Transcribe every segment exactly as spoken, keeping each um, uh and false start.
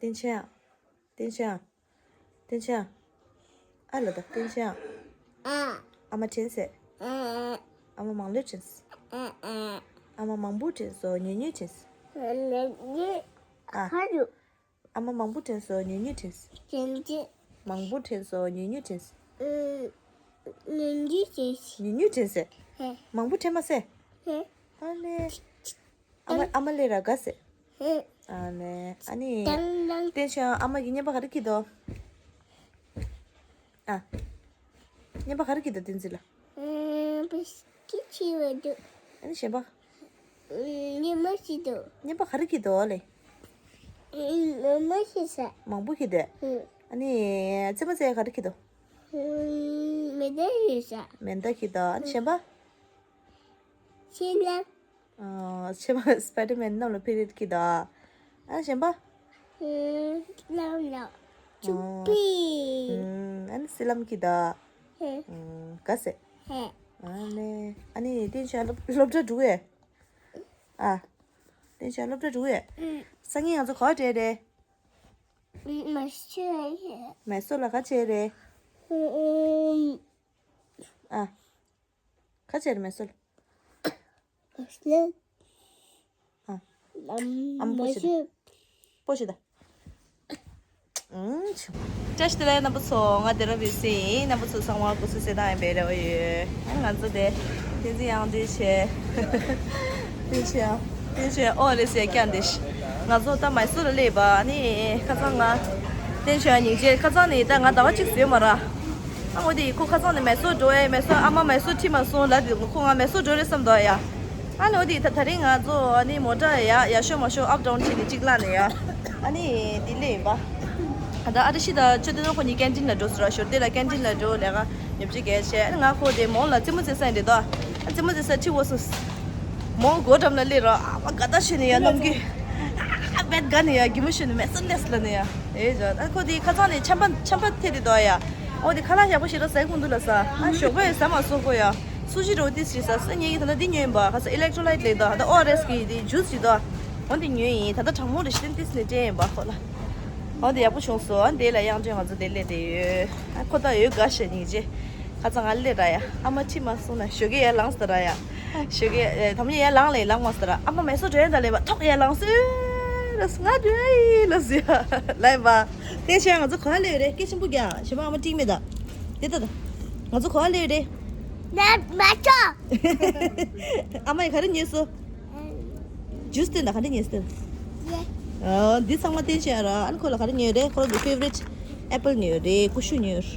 བསྟན་ཆོས། བསྟན་ཆོས། བསྟན་ཆོས། ཨ་ལ་ད་བསྟན་ཆོས། ཨ་མ་དྲན་སོང་། ཨ་མ་མང་ལོས་དྲན་སོང་། ཨ་མ་མང་པོ་དྲན་སོང་། ཉུང་ཉུང་དྲན་སོང་། ཨ། ཨ་མ་མང་པོ་དྲན་སོང་། ཉུང་ཉུང་དྲན་སོང་། མང་པོ་དྲན་སོང་། ཉུང་ཉུང་དྲན་སོང་། ཉུང་ཉུང་དྲན་སོང་། མང་པོ་དྲན་མ་སོང་། ཨ་ལེ། ཨ་མ་ཨ་མ་ལེ་ར་དགའ་སོང་། ཨ་ནེ་ཨ་ནི། བསྟན་ཆོས། ཨ་མ་གི་བརྙན་པར་ག་རེ་བྲིས་འདུག་ཨ། བརྙན་པར་ག་རེ་བྲིས་འདུག་བསྟན་འཛིན་ལགས། ཨ་ནི་གཞན་པ། བརྙན་པར་ག་རེ་བྲིས་འདུག་ལེ། མང་པོ་བྲིས་འདུག་ཨ་ནི་རྩེད་མོ་རྩེ་ག་རེ་བྲིས་འདུག་མེ་མདའ་བྲིས་འདུག་ཨ་ནི་གཞན་པ། ཨ། ཕྱི་མ་སྤའི་ཌར་མན་གནམ་ལ་འཕུར་རེད་ཀྱི་ད། ཨ་གཞན་པ། ཨུམ། གནམ་ལ་འཕུར་རེད། ཨུམ། ཨ་ནི་སྲིད་ལམ་གྱི་ད། ཨུམ། དགའ་སོང་། ཨ་ནི་ཨ་ནི་བསྟན་ཆོས་སློབ་སློབ་གྲྭ་འགྲོ་ཡས། ཨ། བསྟན་ཆོས་སློབ་གྲྭ་འགྲོ་ཡས། སང་ཉིན་ང་ཚོ་ག་པར་འགྲོ་རེད། མེ་སོ་ལ་ག་བྱེད་རེད། ཨ། ག་བྱེད་རེད་མེ་སོ་ལ། ཨ། ཨ་མ་སྤོ་བྱེད་ད། སྤོ་བྱེད་ད། ཨུམ། བཀྲ་ཤིས་བདེ་ལེགས་རྣམ་པ་ཚོ། ང་སྡེ་ར་བི་སི་ཡིན། རྣམ་པ་ཚོ་ཚང་མ་སྐུ་གཟུགས་གསལ་ཐང་ཡིན་པའི་རེ་བ་ཡོད། ང་ཚོ་དེ་བསྟན་འཛིན་དབྱངས་སྒྲོན་བྱས། བསྟན་ཆོས་ཡང་བསྟན་ཆོས་ཡང་ཨོ་རེད་ཟེར་ཀྱང་འདི། ང་ཚོ་ད་མེ་སོ་ལ་སླེབས་པ་ནི་ཁ་སང་ང་། བསྟན་ཆོས་ཡང་སྙིང་རྗེ། ཁ་སང་ནི་ད་ང་ཟླ་བ་གཅིག་ཡོད་མ་རེད། ཨ་འོ་དེ་ཁོ་ཁ་སང་ནས་མེ་སོ་འགྲོ་ཨེ། མེ་སོ་ཨ་མ་མེ་སོ་ཁྲིད་མ་སོང་ལབ་དུས་ཁོ་ང་མེ་སོ་འགྲོ་རེད་བསམ་འདུག་ཡ། ཨ་ནི་འོ་དེ་ད་དེ་རིང་ང་ཚོ་ཨ་ནི་མོ་ཊ་ཡ་ཡར་ཤོག་མར་ཤོག་ཨབ་ཌའོན་བྱས་ནས་གཅིག་བརླགས་ནས་ཡ། ཨ་ནི་དེ་སླེབས་ཡིན་པ། ད་ཨ་ཏི་ཤི་དང་ཆོས་སྡེ་ནོར་ཁོ་གཉིས་ཀན་ཊིན་ལ་འགྲོ་ཟེར་བ། ཞོར་དེ་ལ་ཀན་ཊིན་ལ་འགྲོ་ལས་ཀ་ཉོ་ཆ་གལ་ཆེ། ཨ་ནི་ང་ཁོ་དེ་མོ་ལ་རྩེད་མོ་རྩེ་ས་ཡིན་རེད་དོ། ཨ་རྩེད་མོ་རྩེ་ས་ཁྲིད་འོ་སོང་། མོ་སྒོ་འགྲམ་ལ་སླེབས་ར་ཨ་མ་དགའ་ད་ཤི་ནས་ཡ་གནམ་གི། ཨ་བད་དགའ་ནས་ཡ་གི་མོ་ཤི་ནས་མེ་སོ་ལེས་ལ་ནས་ཡ། ཨེ་ཇ་ཨ་ཁོ་དེ་ཁ་སང་ནས་ཆམ་པ་ཆམ་པ་ཐེབས་རེད་དོ་ཡ། ཨོ་དེ་ཁ་ལག་ཡག་པོ་ཞིག་ར་ཟ་གི་མི་འདུག་ལ་ས། ཨ་ཞོགས་པ་ཡང་ཟ་མ་སོང་ཁོ་ཡ། སུ་ཞི་རོ་ཏིས་ཞིག་ཟ་ས་ངེད་ཀྱི་ད་ལྟ་འདི་ཉོས་ཡིན་པ། ཁ་ས་ཨི་ལེག་ཊོ་ལའིཊ་ལས་ད་ད་ཨོ་ཨར་ཨེས་གི་དེ་ཇུས་ཞིག་ད། འོ་འདི་ཉོས་ཡིན། ད་ལྟ་གྲང་མོ་རེ་ཞིག་ཏིས་ནས་སྤྲད་ཡིན་པ་ཁོ་ལ། འོ་འདི་ཡག་པོ་བྱུང་སོང་། འདི་ལ་དབྱངས་སྒྲོན་ང་ཚོ་འདི་སླེབས་བསྡད་ཡོད། ཨ་ཁོ་ད་ཡོད་དགའ་ཞེ་སྙིང་རྗེ། ཁ་ཚ་ང་སླེབས་ར་ཡ། ཨ་མ་ཁྲིད་མ་སོང་ན་ཞོགས་ཀས་ཡར་ལངས་ཟེར་ར་ཡ། ཞོགས་ཀས་དམ་ཉི་ཡར་ལངས་ལས་ལངས་མ་ཟེར་ར། ཨ་མ་མེ་སོ་འགྲོ་ཡ་ད་ལས་པ་ཐོག་ཡར་ལངས་ཟེར་ར་ང་འགྲོ་ཡ་ཡིན་ལ་ཟེར་ཡ་ལ་ཡིན་པ། དེ་བྱས་ང་ཚོ་ག་ལས་རེད། སྐད་ཆེན་པོ་རྒྱག་ཞེ་མ་ཨ་མ་ཏིང་མེད་ད། དེ་ད་ད། ང་ཚོ་ག་ལས་རེད། ན་མ་ཆོག་ཨ་མ་ཡིས་ག་རེ་ཉོས་སོང་། ཇུས་སྟེར་ན་ག་འདྲ་ཉོས་སྟེར། ཨ་འདི་ཚང་མ་བསྟན་བྱས་ར། ཨ་ནི་ཁོ་ལ་ག་རེ་ཉོས་རེད། ཁོ་རང་གི་ཕེ་ཝ་རིཊ་ཨེ་པལ་ཉོས་རེད། ཀུ་ཤུ་ཉོས།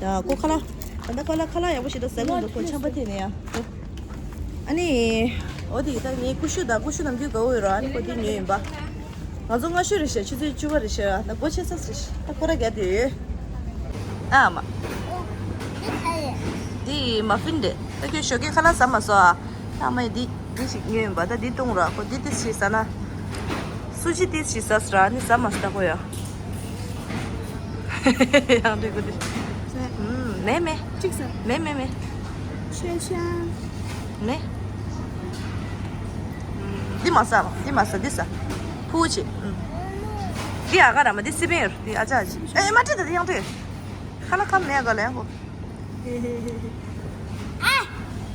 ཡ་ཁོ་ཁ་ལག་ད་ལྟ་ཁ་ལག་ཁ་ལག་ཡག་པོ་ཞིག་ད་ཟ་གི་འདུག་ཁོ་ཆམ་པ་ཐེབས་ནས་ཡ། ཨ་ནི་འོ་དེ་ད་ངའི་ཀུ་ཤུ་ད་ཀུ་ཤུ་ནམ་རྒྱུན་དགའ་བོ་ཡོད་ར། ཨ་ནི་ཁོ་དེ་ཉོས་ཡིན་པ། ང་ཚོ་སྔ་ཤོས་རེད་ཤག་ཆུ་ཚོད་བཅུ་པ་རེད་ཤག་ད་སྒོ་ཕྱེ་ས་རེད་ཤག་ད་སྐོར་ར་རྒྱག་བསྡད་ཡོད། ཨ་མ། འདི་མ་ཧྥིན་རེད། ད་ཁྱོད་ཞོགས་ཀས་ཁ་ལག་ཟ་མ་སོང་ཨ། ད་ཨ་མས་འདི་འདི་ཞིག་ཉོས་ཡིན་པ། ད་འདི་བཏུང་ར། ཁོ་འདི་ཏིས་ཞིག་ཟ་ན། སུ་ཇི་ཏིས་ཞིག་ཟ་ཟེར་ར། ཨ་ནི་ཟ་མ་སོང་ད་ཁོ་ཡ། ཡང་འདྲི་གོ་འདི། ཟ། ཨུམ། མེད་མེད། གཅིག་ཟ། མེད་མེད་མེད། ཆེ་ཆེ། མེད། འདི་མ་ཟ། འདི་མ་ཟ། འདི་ཟ། ཕུ་ཆེ། འདི་ཨ་ག་ར་མ། འདི་སི་པན་ཡོད། འདི་ཨ་ཅག་ཅིག་ཨེ་མ་ཁྲིད་ད། འདི་ཡང་ཏེ། ཁ་ལག་ཁ་མེད་ག་ལེན་གོ།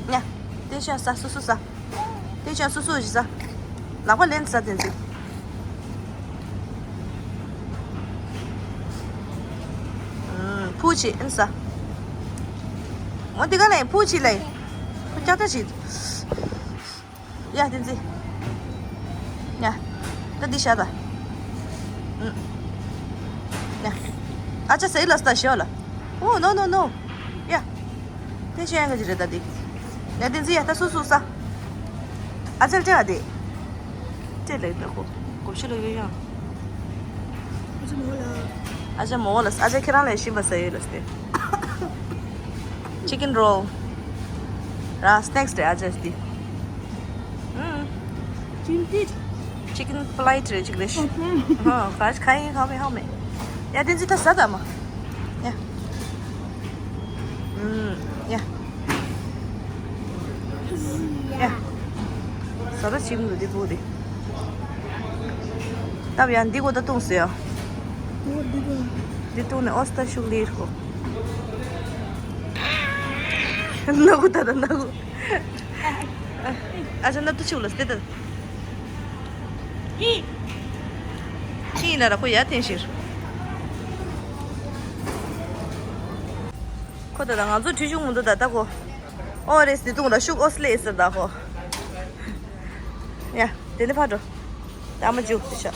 ཉ། དེ་ཤ་ཟ། སོ་སོ་ཟ། དེ་ཅང་སོ་སོ་ཞིག་ཟ། ལག་པ་ལེན་ཟ་དེ་ཚིག་ཕུ་ཆི་ཨན་ཟ། འོ་དེ་ག་ལ་ཕུ་ཆི་ལ། ཁོ་ཀྱག་ཀྱག་ཞིག་ཡ་དེ་ཚིག་ཡ། ད་འདི་ཤ་ད། ཡ། ཨ་ཅག་ཟེར་ལ་ས་ད་ཤོ་ལ། Oh, no, no, no. ཡ། དེ་ཤེས་ཡང་ག་ཅི་རེད་ད་དེ། ཡ་དེ་ཚིག་ཡ་ད་སུ་སུ་ས། ཨ་ཅག་ལ་སྤྲད་ཨ་དེ། སྤྲད་ལེ་ད་ཁོ། གོ་ཤི་ལ་ཡོད་ཡང་། ཨ་ཅག་མོ་ལ། ཨ་ཅག་མོ་ལ། ཨ་ཅག་ཁྱེད་རང་ལ་ཤིན་པ་ཟ་ཡོད་ལ་སྟེ། ཅི་ཀན་རོལ། ར་སི་ནེག་སི་རེད་ཨ་ཅག་དེ། ཅིམ་ཏིད། ཅི་ཀན་ཕ་ལའེ་ཊི་རེད་ཅིག་རེད། ཧ་ག་ག་ཡིན་ཧ་མེ་ཧ་མེ། ཡ་དེ་ཚིག་ད་ཟ་ད་མ། ཡ། ཡ། ཡ། ཟ་ད་ཅིམ་འདུག་དེ་བུ་དེ། སྟབས་ཡག་འདི་གོ་ད་བཏུང་ཟེར་ཡ། འདི་བཏུང་ནས་ཨོ་སྟ་ཤུགས་ལིར་གོ། ནག་གུ་ད་ད་ནག་གུ། ཨ་ཅག་ནག་ཏུ་ཆུག་ལ་སྟེ་ད། ཧི། ཁྱི་ཡིན་ན་ར་ཁོ་ཡ་འཐེན་ཤིར། ཁོ་ད་ད་ང་ཚོ་ཁྲུས་ཆུང་མུ་འདུག་ད་ད་ཁོ། ཨོ་རེ་སི་བཏུང་ལ་ཤུགས་ཨོ་སི་ལེ་ཟེར་ད་ཁོ། ཡ། དེ་ནི་ཕར་འགྲོ། ཨ་མ་འཇུག་ཏེ་ཤག་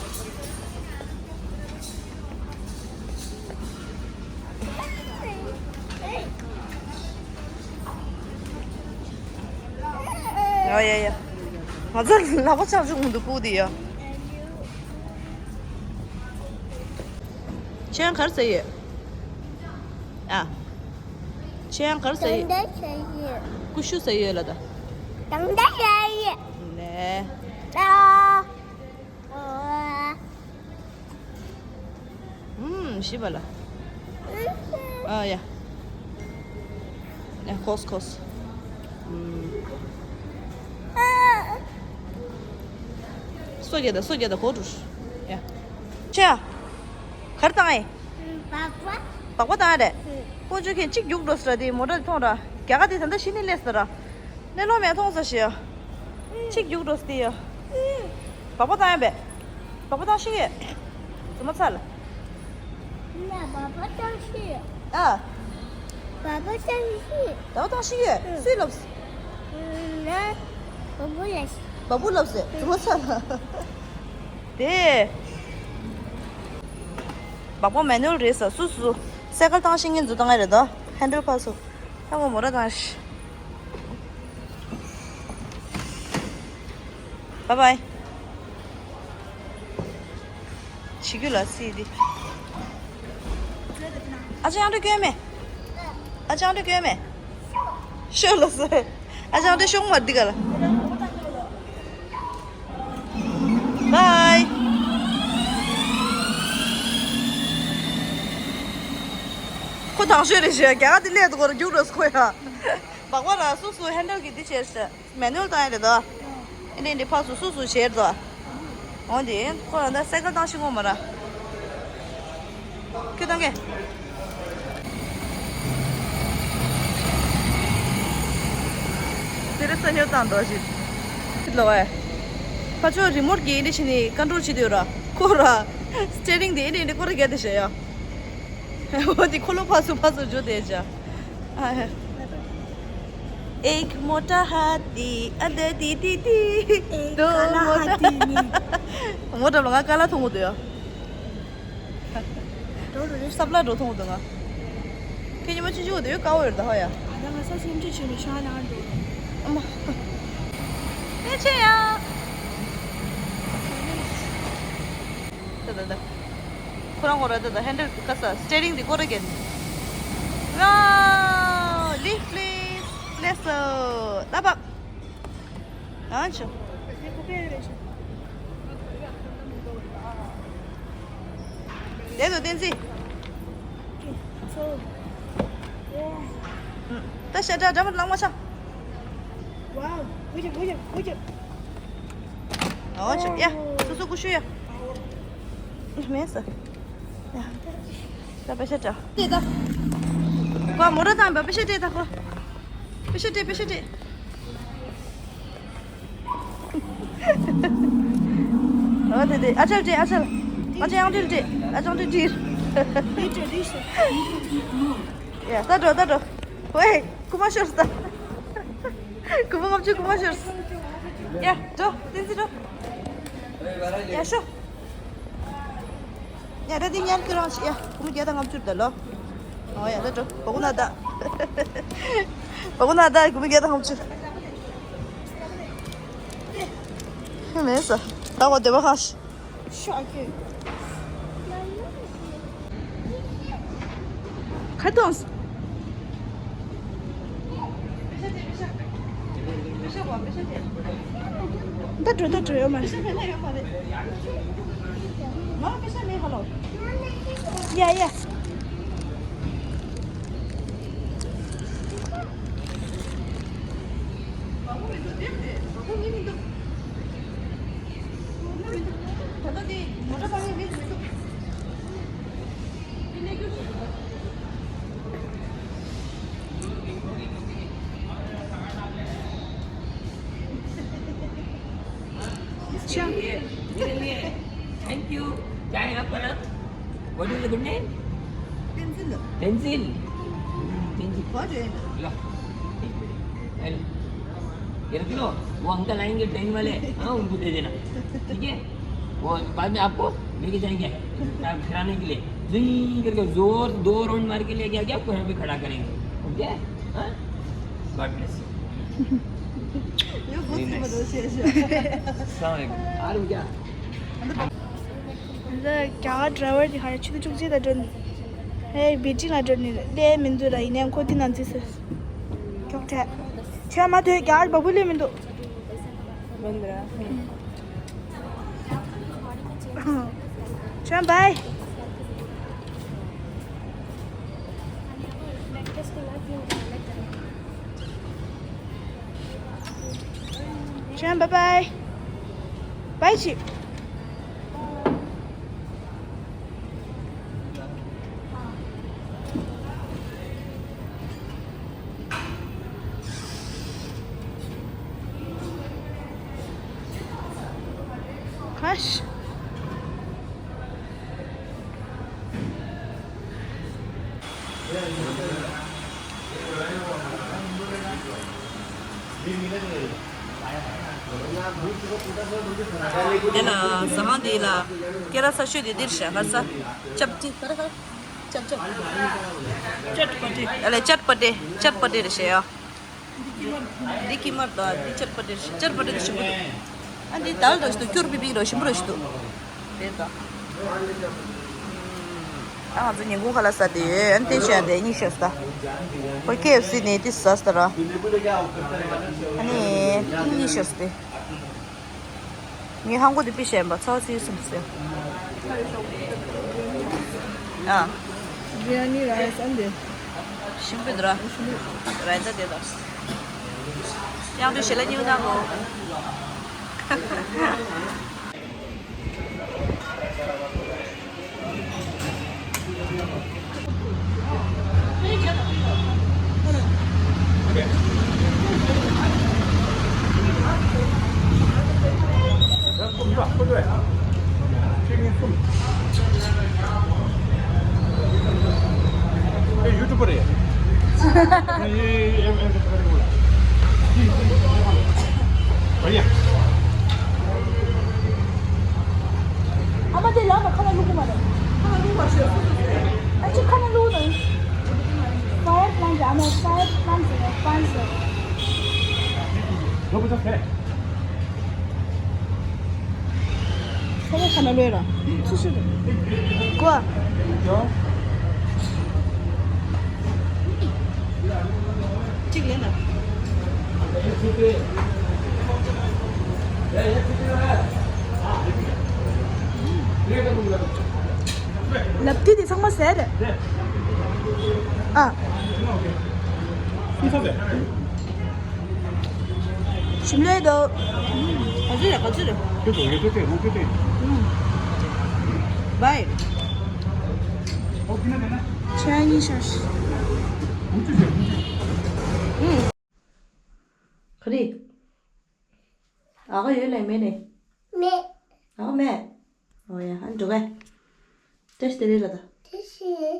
ཨོ་ཡ་ཡ། ང་ཚོ་ལག་པ་ཆག་ཆུག་མི་འདུག་ཕུག་དེ་ཡ། ཁྱེད་རང་ག་རེ་ཟ་ཡོད། ཨ། ཁྱེད་རང་ག་རེ་ཟ་ཡོད། ཏང་ཏ་ཟ་ཡོད། ཀུ་ཤུ་ཟ་ཡོད་ལ་ད། ཏང་ཏ་ཟ་ཡོད། ནས། ཨ། ཨོ། ཨུམ། ཞི་བ་ལ། ཨ་ཡ། ཨ་ཁོས་ཁོས། ཨུམ། སོ་རྒྱ་ད་སོ་རྒྱ་ད་གོ་འགྲོ། ཡ། ཆེ་ཡ། གར་བཏང་ཨེ། སྦག་སྦག་བཏང་རེད། ཀོ་ཅོ་ཁྱེད་གཅིག་རྒྱུགས་འགྲོ་ས་ར་དེ་མོ་ཊ་མཐོང་ར། རྒྱ་ག་དེ་ད་ལྟ་ཤི་ནི་སླེབས་ས་ར། གླེ་ལོ་མེད་མཐོང་ས་ཞིག་ཡ། གཅིག་རྒྱུགས་འགྲོ་ས་དེ་ཡ། སྦག་སྦག་བཏང་ཡ་བས། སྦག་སྦག་བཏང་ཤི་གི། རྫུན་མ་ཚ་ལ། ན་སྦག་སྦག་བཏང་ཤི་ཡ། ཨ། སྦག་སྦག་བཏང་ཤི་ཡ། སྦག་སྦག་བཏང་ཤི་གི། སུས་ལབ་སོང་། ན་སྦག་སྦག་ལབ་སོང་། སྦག་སྦག་ལབ་སོང་། རྫུན་མ་ཚ་ལ། དེ། སྦག་སྦག་མེ་ནུལ་རེད་ས་སུ་སུ། སའི་ཀལ་བཏང་ཤེས་མཁན་ཚོ་བཏང་ཡ་རེད་ད། ཧེན་ཌལ་ཕར་སོ། ད་ངོ་མོ་ར་བཏང་ཤི། བའི་བའི། བྱེད་རྒྱུ་ལ་སི་དེ། ཨ་ཅག་ཨང་ཏོ་སྐྱོན་མེད། ཨ་ཅག་ཨང་ཏོ་སྐྱོན་མེད། ཤོ་ལ་སི། ཨ་ཅག་ཨང་ཏོ་ཤོང་མ་འདི་ག་ལ། བའི། ཁོ་དང་ཤོས་རེད་ཤག་རྒྱ་གར་དེ་སླེབས་དུས་ཁོ་ར་རྒྱུགས་རོགས་ཁོ་ཡ། སྦག་སྦག་ར་སོ་སོ་ཧེན་ཌལ་གི་འདི་བྱས་ཤག་མེ་ནུལ་བཏང་ཡ་རེད་དོ། ཨེ་ནས་འདི་ཕར་སུ་སུ་སུ་བྱས་དོ། འོ་འདི་ཁོ་རང་ད་སའི་ཀལ་བཏང་ཤི་ངོ་མ་ར། ཁྱོད་བཏང་གས། དེ་རེ་ས་ཉོ་བཏང་འགྲོ་ཞིག་ལོ་ཨེ། ཕ་ཆོ་རི་མོ་ཊི་གི་ཨེ་འདི་བྱས་ནས་ཀོན་ཊོལ་བྱེད་དུས་ར་ཁོ་ར། སི་ཊི་ཡ་རིང་འདི་ཨེ་འདི་ཨེ་འདི་ཁོ་ར་རྒྱབ་དེ་བྱས་ཡ། འོ་འདི་ཁོ་ལོ་ཕར་སུ་ཕར་སུ་འགྲོ་དེ་བྱས། ཨ། एक मोटा हाथी अददीदीदी। एक दो काला मोटा हाथी ने। མོ་ཊ་ལ་ང་ཀ་ལ་མཐོང་གི་འདུག་ཡ། འགྲོ་རུ་རེད། སབ་ལ་འགྲོ་མཐོང་གི་འདུག་ང་། ཁྱེད་ཉི་མ་ཆུ་ཆུ་འདུག་ཀ་བོ་ཡོད་ད་ཧ་ཡ། ཨ་ད་ང་ས་སེམས་ཅི་བྱུང་ནས་ཤ་ལ་འགྲོ། ཨ་མ། ཨེ་ཆེ་ཡ། ད་ད་ད། ཁོ་རང་ཁོ་ར་ད་ད་ཧེན་ཌལ་ག་ས་སི་ཊི་ཡ་རིང་འདི་ཁོ་ར་གྱོན། Wow, lift please. Let's go. ལ་བབ། ཨ་ཆོ། དེ་ཚོ་བསྟན་འཛིན། ད་ཤ་ཁྲག་འདྲ་མ་ལང་མ་ཆག Wow, good job, good job, good job. ཨོ་ཅི་ཡ། སོ་སོ་ཀུ་ཤུ་ཡ། མེད་ས། ཡ། ད་པེ་ཤ་ཏྲ། དེ་ད། ཀོ་མོ་ར་དང་པེ་ཤ་ཏྲེ་ད་ཀོ། པེ་ཤ་ཏྲེ་པེ་ཤ་ཏྲེ། ཨོ་དེ་དེ་ཨ་ཅལ་ཏྲེ་ཨ་ཅལ། ཨ་ཅལ་ཡང་ཏྲེ་ཏྲེ་ཨ་ཅང་ཏྲེ་ཏྲེ། ཡ་ད་འགྲོ་ད་འགྲོ། ཝེ་ཀུ་མ་ཤོར་ས། སྐུ་ངོ་ལྔ་བཅུ་སྐུ་ངོ་ཤོར། ཡ་འགྲོ་བསྟན་འཛིན་འགྲོ། ཡ་ཤོ། ཡ་ད་འདི་ཉར་ཁྱོད་རང་ཤི་ཡ་སྐུ་ངོ་བརྒྱ་དང་ལྔ་བཅུ་ད་ལོ། ཨོ་ཡ་ད་འགྲོ་བ་ཀུ་ན་ད། བ་ཀུ་ན་ད་སྐུ་ངོ་བརྒྱ་དང་ལྔ་བཅུ། མེད་ས། ད་བ་སྡེ་བ་ཁ་ཤི། ཤོག་ཨ་ཁྱོད། ཁ་ཏོང་། ད་འགྲོ་ད་འགྲོ་ཡོད་མ་རེད། ཡ་ཡ། ད་ལྟ་དེ་མོ་ཊ་ के लिए थैंक यू। क्या है आपका नाम? What is the good name? Pencil. Pencil. Pencil. बहुत है। लो। एक मिनट। हेलो। ये रख लो। वो अंकल आएंगे ट्रेन वाले, हाँ, उनको दे देना। ठीक है? वो बाद में आपको लेके जाएंगे। आप खिलाने के लिए। जुई करके जोर दो राउंड मार के लेके आके आपको यहाँ पे खड़ा करेंगे। ओके? हाँ? God bless you। यो बहुत सुंदर शेष है। अस्सलाम वालेकुम। आ रहे हो क्या? འདི་རྒྱ་གར་ཌ་རའི་ཝར་དེ་ག་རེ་ཆུ་ཚོད་བཅུ་གཅིག་ལ་འགྲོ་ནི། ཧེ་བེ་ཅིང་ལ་འགྲོ་ནི་ལས་མི་འདུག་ལ། ཡིན་ནའི་ཁོ་དེ་ནང་འཛུལ་ཟེར། ཀྱོག་ཀྱོག་ཁྱོད་མ་ཐོས། རྒྱ་གར་བ་སྤུ་ལས་མི་འདུག་ཁྱོད་བའི། ཁྱོད་བའི་བའི་ཅི། ཁ་ཤ། དེ་ན་ཟ་ཁང་འདི་ལ་སྐད་གྲགས་ཆེ་ཤོས་དེ་འདི་རེད་ཤག་ཧ་ས། ཅབ་ཅི་ད་ར་ཧ། ཅབ་ཅབ། ཨ་ལེ་ཅཊ་པ་ཏི། ཅཊ་པ་ཏི་རེད་ཤག་ཡ། འདི་ཀི་མར་དང་འདི་ཅཊ་པ་ཏི་རེད་ཤག་ཅཊ་པ་ཏི་དེ་ཞིམ་པོ་འདུག་ཨ་འདི་དལ་འདྲ་ཞིག་འདུག་སྐྱུར་པིག་པིག་འདྲ་ཞིམ་པོ་འདྲ་ཞིག་འདུག་དེ་དང་། ཨ་ང་ཚོ་ཉིན་གུང་ཁ་ལག་ཟ་དེ་ཡོད། ཨ་ནི་དེ་བཞིན་དེ་གཉིས་ཤོས་ད། ཁོ་ཀེ་ཨེཕ་སི་ནས་དེ་ཟ་ཟ་ར། ཨ་ནི་དེ་གཉིས་ཤོས་དེ། ངའི་ཧང་གོ་དེ་པི་ཤེས་པ་ཚ་བ་ཚིལ་སུམ་ཟེར། ཨ། བི་རི་ཡ་ནི་ར་ཡི་སི་ཨན་དེ། ཞིམ་པོ་འདུག་ར། ར་ཡི་ད་དེ་དང་། ཡང་དུ་ཞལ་ལག་གཉིས་པ་གནང་གོ། ཡུ་ཊུབ་པ་རེད། ཨ་མ་དེ་ལ་མ་ཁ་ལ་བླུག་གི་མ་རེད། ཁ་ལ་བླུག་པ་ཞོག་ཨ་ཅི་ཁ་ལ་བླུག་ནི། Fire plant ཨ་མ་fire plant ཟེར་བ་plant ཟེར། ཁ་ལ་བླུག་པ་ཞོག་ཁ་ལ་བླུག་ར། ཆུ་ཆུ་རེད། ཀོ། གཅིག་ལེན་ན། ལབ་དུས་དེ་ཚང་མ་ཟས་རེད། ཨ། ཞིམ་ལོས་འདུག་ག་ཚོད་རེད། ག་ཚོད་རེད། ཁྱོད་ཚོ་ཡོད་དོ་ཁྱོད་རང་ཁྱོད་ཚོ། བའི། ཁྱོད་གཉིས་ཤོག་ག་རེ། ཨ་ཁ་ཡོད་ལེ་མེད་ནི། མེད། ཨ་ཁ་མེད། ཨོ་ཡ་ཨ་འགྲོ་ག་བཀྲ་ཤིས་བདེ་ལེགས་ལ་ད། བཀྲ་ཤིས།